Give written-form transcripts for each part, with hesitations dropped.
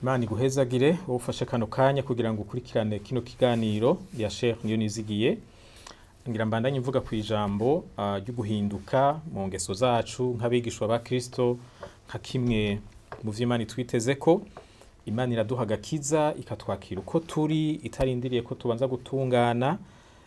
Imana iguhezagire wowe ufashe kano kanya kugira ngo ukurikirane kino kiganiro ya Sheikh Niyonizigiye. Ngira mbandanye mvuga ku ijambo ryo guhinduka mu ngeso zacu nk'abigishwa ba Kristo, nka kimwe mu vyo Imana itwitezeko. Imana iraduha agakiza, ikatwakira uko turi, itarindiriye ko tubanza gutungana,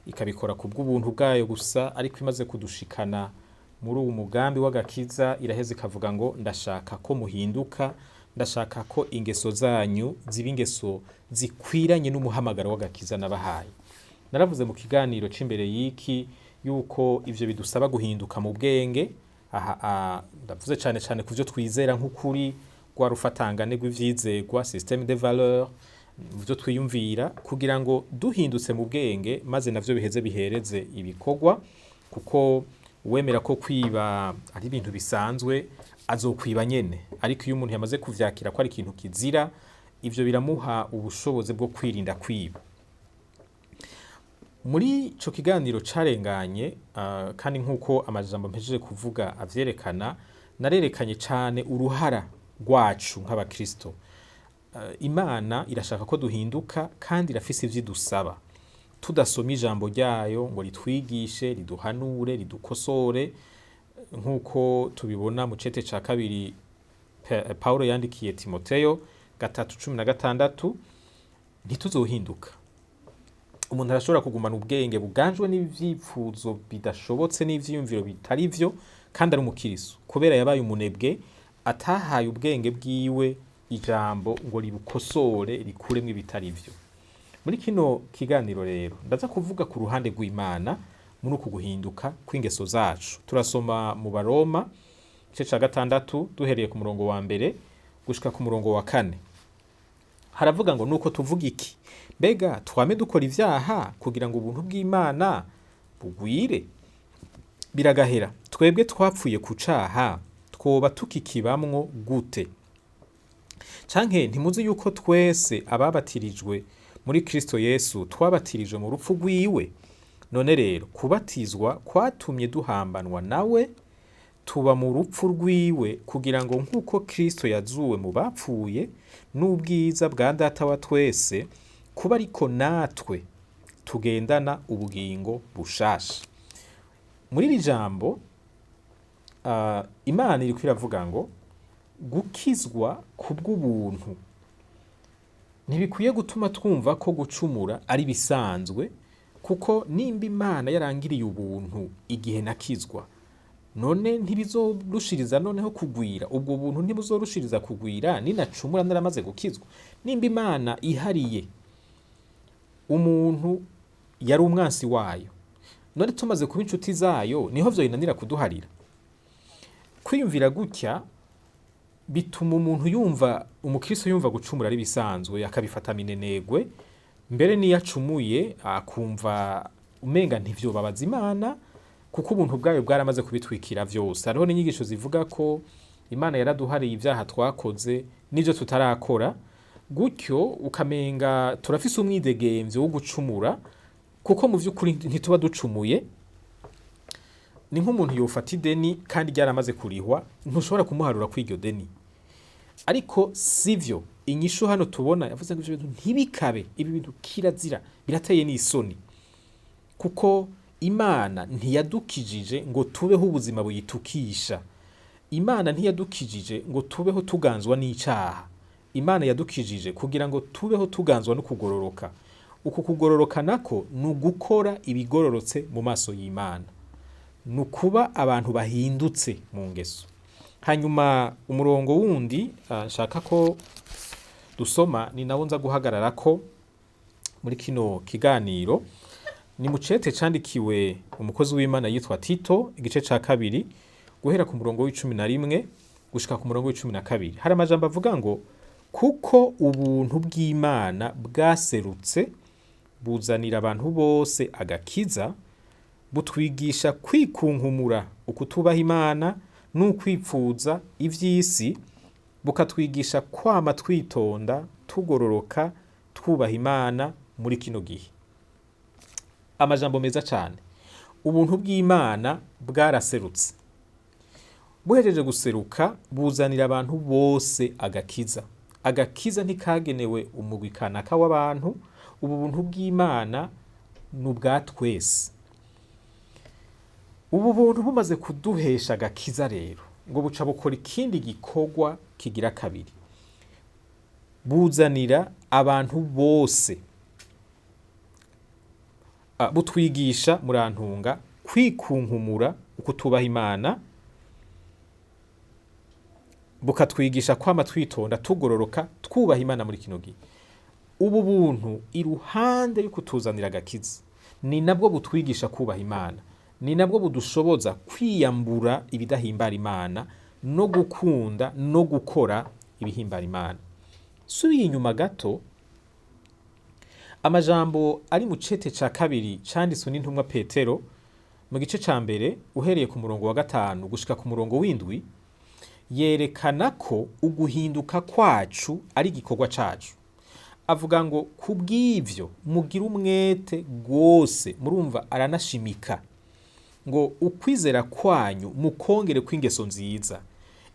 ikabikora ku bw'ubuntu bwayo gusa. Ariko imaze kudushikana muri uwu mugambi w'agakiza, iraheza ikavuga ngo: "Ndashaka ko muhinduka, ndashaka ko ingeso zanyu ziba ingeso zikwiranye n'umuhamagaro w'agakiza nabahaye." Naravuze mu kiganiro c'imbere y'iki yuko ivyo bidusaba guhinduka mu bwenge. Aha ndavuze cane cane ku vyo twizera nk'ukuri, rwa rufatangane rw'ivyizerwa, système de valeur, mu vyo twiyumvira, kugira ngo duhindutse mu bwenge maze navyo biheze bihereze ibikorwa, kuko uwemera ko kwiba ari ibintu bisanzwe azokwiba nyene. Ariko iyo umuntu yamaze kuvyakira ko ari ikintu kizira, ivyo biramuha ubushobozi bwo kwirinda kwiba. Muri ico kiganiro carenganye, kandi nk'uko amajambo mpejeje kuvuga avyerekana, narerekanye cane uruhara rwacu nk'abakristo. Imana irashaka ko duhinduka kandi irafise ivyo idusaba. Tudasoma ijambo ryayo ngo ritwigishe, riduhanure, ridukosore, nk'uko tubibona mu cete ca kabiri Paulo yandikiye Timoteyo 3:16, ntituzohinduka. Umuntu arashobora kugumana ubwenge buganjwe n'ivyifuzo bidashobotse n'ivyiyumviro bitari vyo kandi ari umukiristo, kubera yabaye umunebwe, atahaye ubwenge bwiwe ijambo ngo ribukosore, rikuremwo ibitari vyo. Muri kino kiganiro rero ndaza kuvuga ku ruhande rw'Imana muri uku guhinduka kw'ingeso zacu. Turasoma mu Baroma igice ca 6, duhereye ku murongo wa 1 gushika ku murongo wa 4. Haravuga ngo: "Nuko tuvuga iki? Mbega twame dukora ivyaha kugira ngo ubuntu bw'Imana bugwire? Biragahera! Twebwe twapfuye ku caha, twoba tukikibamwo gute? Canke ntimuzi yuko twese ababatirijwe muri Kristo Yesu twabatirijwe mu rupfu rwiwe? None rero kubatizwa kwatumye duhambanwa nawe, tuba mu rupfu rwiwe, kugira ngo nk'uko Kristo yazuwe mu bapfuye n'ubwiza bwa Data wa twese, kuba ariko natwe tugendana ubugingo bushasha." Muri iri jambo, Imana iriko iravuga ngo gukizwa kubw'ubuntu ntibikwiye gutuma twumva ko gucumura ari bisanzwe, kuko nimba Imana yarangiriye ubuntu igihe nakizwa, none ntibizorushiriza noneho kugwira? Ubwo buntu ntibuzorushiriza kugwira ninacumura naramaze gukizwa? Nimba Imana ihariye umuntu yari umwansi wayo, none tumaze kuba inshuti zayo, niho vyoyinanira kuduharira? Kwiyumvira gutya bituma umuntu yumva, umukristo yumva gucumura ari bisanzwe, akabifata minenegwe. Mbere niyo acumuye akumva umenga ntivyobabaza Imana, kuko ubuntu bwayo bwaramaze kubitwikira vyose. Hariho n'inyigisho zivuga ko Imana yaraduhariye ivyaha twakoze n'ivyo tutarakora, gutyo ukamenga turafise umwidegemvyo wo gucumura, kuko mu vy'ukuri ntituba ducumuye. Ni nk'umuntu yofata ideni kandi ryaramaze kurihwa, ntushobora kumuharura kw'iryo deni. Ariko sivyo. Inyishu hano tubona yavuze ngo ivyo bintu ntibikabe, ibi bintu kirazira, birateye n'isoni, kuko Imana ntiyadukijije ngo tubeho ubuzima buyitukisha. Imana ntiyadukijije ngo tubeho tuganzwa n'icaha. Imana yadukijije kugira ngo tubeho tuganzwa no kugororoka. Uku kugororoka nako ni ugukora ibigororotse mu maso y'Imana, ni ukuba abantu bahindutse mu ngeso. Hanyuma umurongo wundi nshaka ko dusoma, ni nawo nza guhagararako muri kino kiganiro, ni mu cete candikiwe umukozi w'Imana yitwa Tito, igice ca 2, guhera ku murongo w'11 gushika ku murongo w'12. Hari amajambo avuga ngo: "Kuko ubuntu bw'Imana bwaserutse, buzanira abantu bose agakiza, butwigisha kwikunkumura ukutubaha Imana n'ukwipfuza ivy'isi, bukatwigisha kwama twitonda, tugororoka, twubaha Imana muri kino gihe." Amajambo meza cane. Ubuntu bw'Imana bwaraserutse, buhejeje guseruka buzanira abantu bose agakiza. Agakiza ntikagenewe umugwi kanaka w'abantu. Ubu buntu bw'Imana ni ubwa twese. Ubu buntu bumaze kuduhesha agakiza rero, ngo buca bukora ikindi gikorwa kigira kabiri, buzanira abantu bose, butwigisha, murantunga, kwikunkumura ukutubaha Imana, bukatwigisha kwama twitonda, tugororoka, twubaha Imana muri kino gihe. Ubu buntu, iruhande yo kutuzanira agakiza, ni nabwo butwigisha kubaha Imana, ni nabwo budushoboza kwiyambura ibidahimbara Imana no gukunda no gukora ibihimbara Imana. Subiye inyuma gato, amajambo ari mu cete ca kabiri canditswe n'intumwa Petero, mu gice ca mbere, uhereye ku murongo wa 5 gushika ku murongo w'7, yerekana ko uguhinduka kwacu ari igikorwa cacu. Avuga ngo: "Kubw'ivyo mugire umwete rwose." Murumva aranashimika ngo: "Ukwizera kwanyu mukongere kw'ingeso nziza,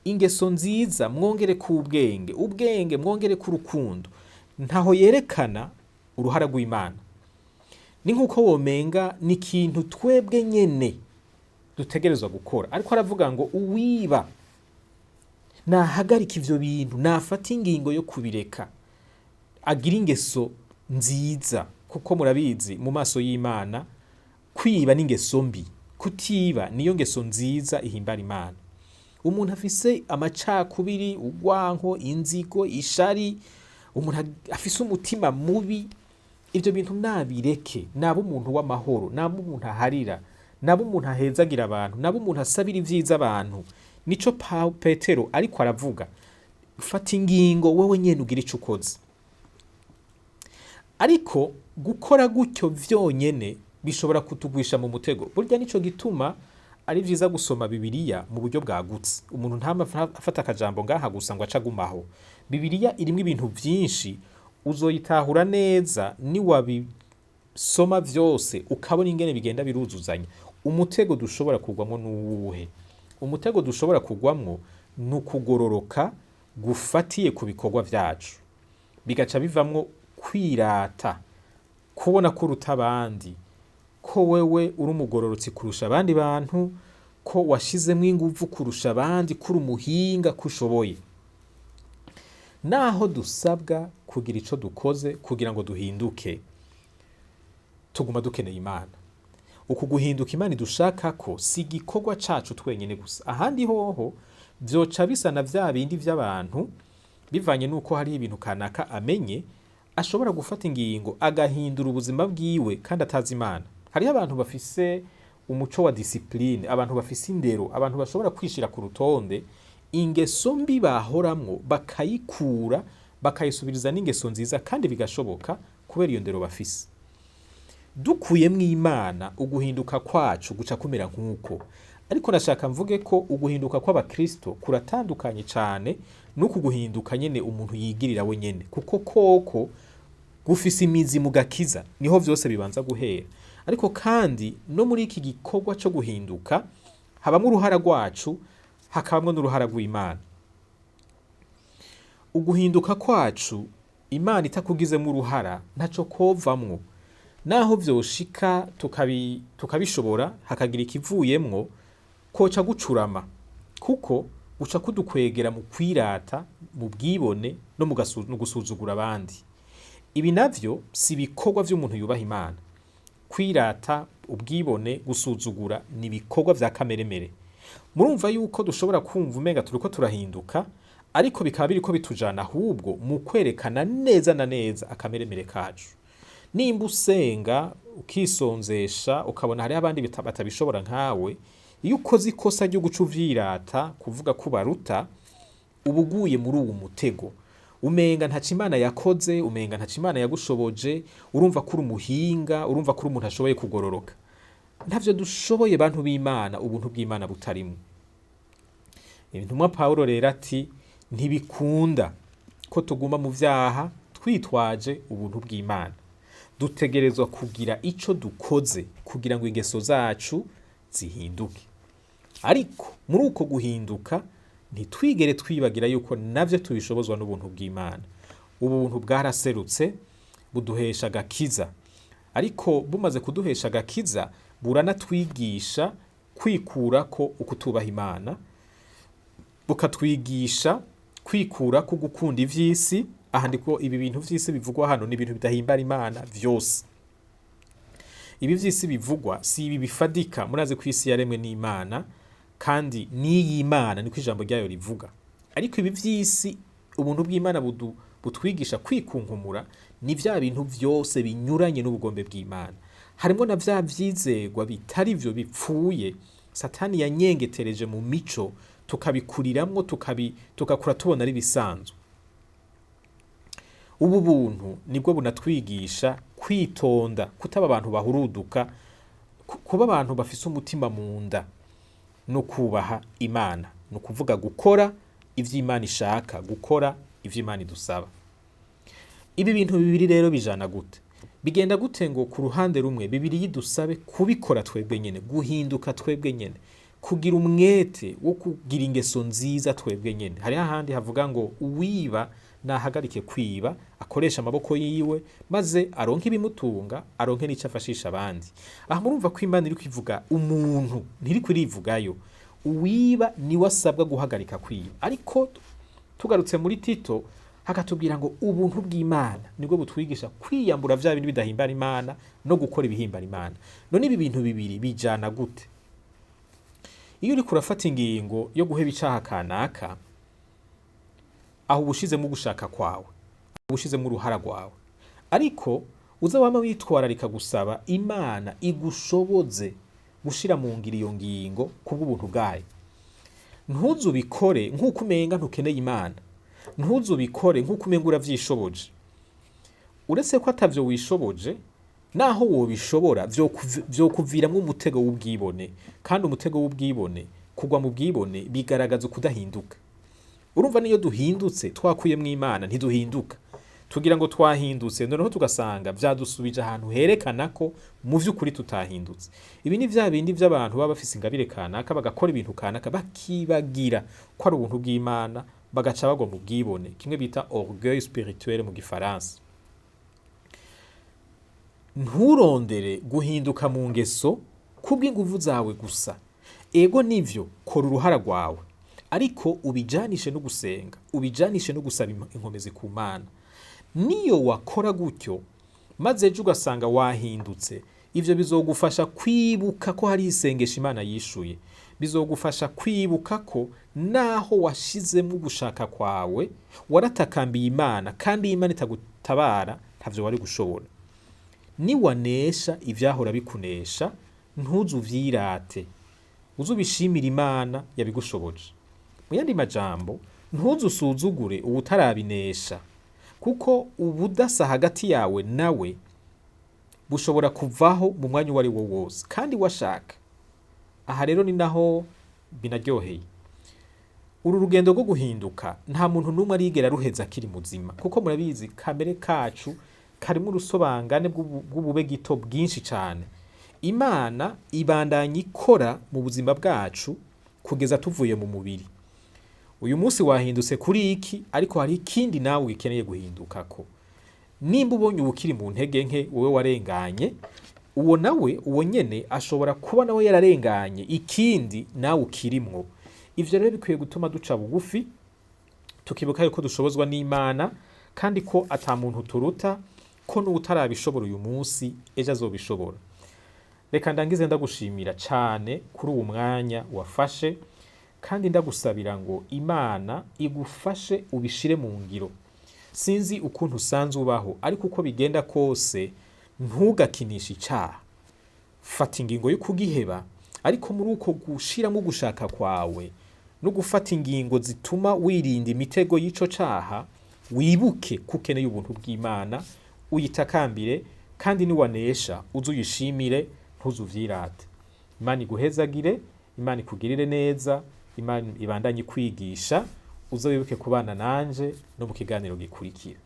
ingeso nziza mwongere k'ubwenge, ubwenge mwongere k'urukundo." Ntaho yerekana uruhara rw'Imana. Ni nk'uko womenga ni ikintu twebwe nyene dutegerezwa gukora, ariko aravuga ngo: "Uwiba nahagarika ivyo bintu, nafata ingingo yo kubireka, agira ingeso nziza." Kuko murabizi, mu maso y'Imana kwiba n'ingeso mbi, kutiba niyo ngeso nziza ihimbara Imana. Umuntu afise amacakubiri, urwanko, inzigo, ishari, umuntu afise umutima mubi, ivyo bintu nabireke, naba umuntu w'amahoro, naba umuntu aharira, naba umuntu ahezagira abantu, naba umuntu asabira ivyiza abantu. Nico Petero ariko aravuga: fata ingingo wewe nyene, ugira ico ukoze. Ariko gukora gutyo vyonyene bishobora kutugwisha mu mutego. Burya nico gituma ari vyiza gusoma Bibiliya mu buryo bwagutse. Umuntu ntama afata akajambo ngaha gusa ngo acagumaho. Bibiliya irimwo ibintu vyinshi, uzoyitahura neza niwabisoma vyose, ukabona ingene bigenda biruzuzanya. Umutego dushobora kugwamwo n'uwuhe? Umutego dushobora kugwamwo ni ukugororoka gufatiye ku bikorwa vyacu, bigaca bivamwo kwirata, kubona ko uruta abandi, ko wewe uri umugororotsi kurusha abandi bantu, ko washizemwo inguvu kurusha abandi, ko uri umuhinga, ko ushoboye. Naho dusabwa kugira ico dukoze kugira ngo duhinduke, tuguma dukeneye Imana. Uku guhinduka Imana idushaka ko si igikorwa cacu twenyene gusa. Ahandi hoho vyoca bisa na vya bindi vy'abantu, bivanye n'uko hariho ibintu kanaka amenye, ashobora gufata ingingo agahindura ubuzima bwiwe kandi atazi Imana. Hariho abantu bafise umuco wa discipline, abantu bafise indero, abantu bashobora kwishira ku rutonde, ingeso mbi bahoramwo bakayikura, bakayisubiriza n'ingeso nziza, kandi bigashoboka kubera iyo ndero bafise. Dukuyemwo Imana, uguhinduka kwacu guca kumera nk'uko. Ariko nashaka mvuge ko uguhinduka kw'abakristo kuratandukanye cane n'uku guhinduka nyene umuntu yigirira we nyene, kuko koko gufise imizi mu gakiza, niho vyose bibanza guhera. Ariko kandi no muri iki gikorwa co guhinduka habamwo uruhara rwacu, hakabamwo n'uruhara rw'Imana. Uguhinduka kwacu Imana itakugizemwo uruhara ntaco kovamwo. Naho vyoshika tukabishobora, hakagira ikivuyemwo, koca gucurama, kuko guca kudukwegera mu kwirata, mu bwibone no mu gusuzugura abandi. Ibi navyo si ibikorwa vy'umuntu yubaha Imana. Kwirata, ubwibone, gusuzugura ni ibikorwa vya kameremere. Murumva yuko dushobora kumva umenga turiko turahinduka, ariko bikaba biriko bitujana ahubwo mu kwerekana neza na neza akameremere kacu. Nimba usenga, ukisonzesha, ukabona hariho abandi batabishobora nkawe, iyo ukoze ikosa ryo guca uvyirata, kuvuga ko ubaruta, uba uguye muri uwu mutego. Umenga ntaco Imana yakoze, umenga ntaco Imana yagushoboje, urumva ko uri umuhinga, urumva ko uri umuntu ashoboye kugororoka. Ntavyo dushoboye, bantu b'Imana, ubuntu bw'Imana butarimwo. Intumwa Pawulo rero ati: "Ntibikunda ko tuguma mu vyaha twitwaje ubuntu bw'Imana." Dutegerezwa kugira ico dukoze kugira ngo ingeso zacu zihinduke. Ariko muri uko guhinduka Ntitwigere twibagira yuko navyo tubishobozwa n'ubuntu bw'Imana. Ubuntu bwaraserutse buduhesha agakiza, ariko bumaze kuduhesha agakiza buranatwigisha kwikurako ukutubaha Imana, bukatwigisha kwikurako gukunda ivy'isi. Aha ndiko ibi bintu vy'isi bivugwa hano ni ibintu bidahimbara Imana vyose. Ibi vy'isi bivugwa si ibi bifadika. Murazi ko isi yaremwe n'Imana kandi n'iy'Imana, niko ijambo ryayo rivuga. Ariko ibi vy'isi ubuntu bw'Imana butwigisha kwikunkumura ni vya bintu vyose binyuranye n'ubugombe bw'Imana. Harimwo na vya vyizegwa bitari vyo bipfuye Satani yanyengetereje mu mico, tukabikuriramwo, tugakura tubona ari bisanzwe. Ubu buntu nibwo bunatwigisha kwitonda, kutaba abantu bahuruduka, kuba abantu bafise umutima mu nda no kubaha Imana, ni ukuvuga gukora ivyo Imana ishaka, gukora ivyo Imana idusaba. Ibi bintu bibiri rero bijana gute? Bigenda gute ngo ku ruhande rumwe Bibiliya idusabe kubikora twebwe nyene, guhinduka twebwe nyene, kugira umwete wo kugira ingeso nziza twebwe nyene? Hariho ahandi havuga ngo uwiba nahagarike kwiba, akoresha amaboko yiwe maze aronke ibimutunga, aronke n'ico afashisha abandi. Aha murumva ko Imana iriko ivuga umuntu, ntiriko irivugayo. Uwiba niwe asabwa guhagarika kwiba. Ariko tugarutse muri Tito hakatubwira ngo ubuntu bw'Imana nibwo butwigisha kwiyambura vya bintu bidahimbara Imana no gukora ibihimbara Imana. None ibi bintu bibiri bijana gute? Iyo uriko urafata ingingo yo guheba icaha kanaka, aho uba ushizemwo ugushaka kwawe, uba ushizemwo uruhara rwawe. Ariko uza wama witwararika gusaba Imana igushoboze gushira mu ngiro iyo ngingo kubw'ubuntu bwayo. Ntuzubikore nk'uko umenga ntukeneye Imana, ntuzubikore nk'uko umenga uravyishoboje. Uretse ko atavyo wishoboje, naho wobishobora vyokuviramwo umutego w'ubwibone, kandi umutego w'ubwibone, kugwa mu bwibone bigaragaza ukudahinduka. Urumva niyo duhindutse twakuyemwo Imana ntiduhinduka, tugira ngo twahindutse, noneho tugasanga vyadusubije ahantu herekana ko mu vy'ukuri tutahindutse. Ibi ni vya bindi vy'abantu baba bafise ingabire kanaka, bagakora ibintu kanaka, bakibagira ko ari ubuntu bw'Imana, bagaca bagwa mu bwibone, kimwe bita orgueil spirituel mu gifaransa. Nturondere guhinduka mu ngeso kubw'inguvu zawe gusa. Ego nivyo, kora uruhara rwawe, ariko ubijanishe no gusenga, ubijanishe no gusaba inkomezi ku Mana. Niyo wakora gutyo maze ejo ugasanga wahindutse, ivyo bizogufasha kwibuka ko hari isengesho Imana yishuye. Bizogufasha kwibuka ko naho washizemwo ugushaka kwawe waratakambiye Imana, kandi iyo Imana itagutabara ntavyo wari gushobora. Niwanesha ivyahora bikunesha, ntuzuvyirate, uzubishimire Imana yabigushoboje. Mu yandi majambo, ntuzusuzugure uwutarabinesha, kuko ubudasa hagati yawe nawe bushobora kuvaho mu mwanya uwo ari wo wose kandi washaka. Aha rero ni naho binaryoheye. Uru rugendo rwo guhinduka nta muntu n'umwe arigera ruheza akiri muzima, kuko murabizi kamere kacu karimwo urusobangane bw'ubube gito bwinshi cane. Imana ibandanya ikora mu buzima bwacu kugeza tuvuye mu mubiri. Uyu munsi wahindutse kuri iki, ariko hari ikindi nawe ugikeneye guhindukako. Nimba ubonye uwukiri mu ntege nke, wowe warenganye, uwo nawe uwo nyene ashobora kuba nawe yararenganye ikindi nawe ukirimwo. Ivyo rero bikwiye gutuma duca bugufi, tukibuka yuko dushobozwa n'Imana, kandi ko ata muntu turuta, ko n'uwutarabishobora uyu munsi ejo azobishobora. Reka ndangize ndagushimira cane kuri uwu mwanya wafashe, kandi ndagusabira ngo Imana igufashe ubishire mu ngiro. Sinzi ukuntu usanzwe ubaho, ariko uko bigenda kose ntugakinishe icaha. Fata ingingo yo kugiheba, ariko muri uko gushiramwo ugushaka kwawe no gufata ingingo zituma wirinda imitego y'ico caha, wibuke ko ukeneye ubuntu bw'Imana, uyitakambire, kandi niwanesha uze uyishimire, ntuzuvyirate. Imana iguhezagire, Imana ikugirire neza, Imana ibandanye ikwigisha, uze wibuke kubana nanje no mu kiganiro gikurikira.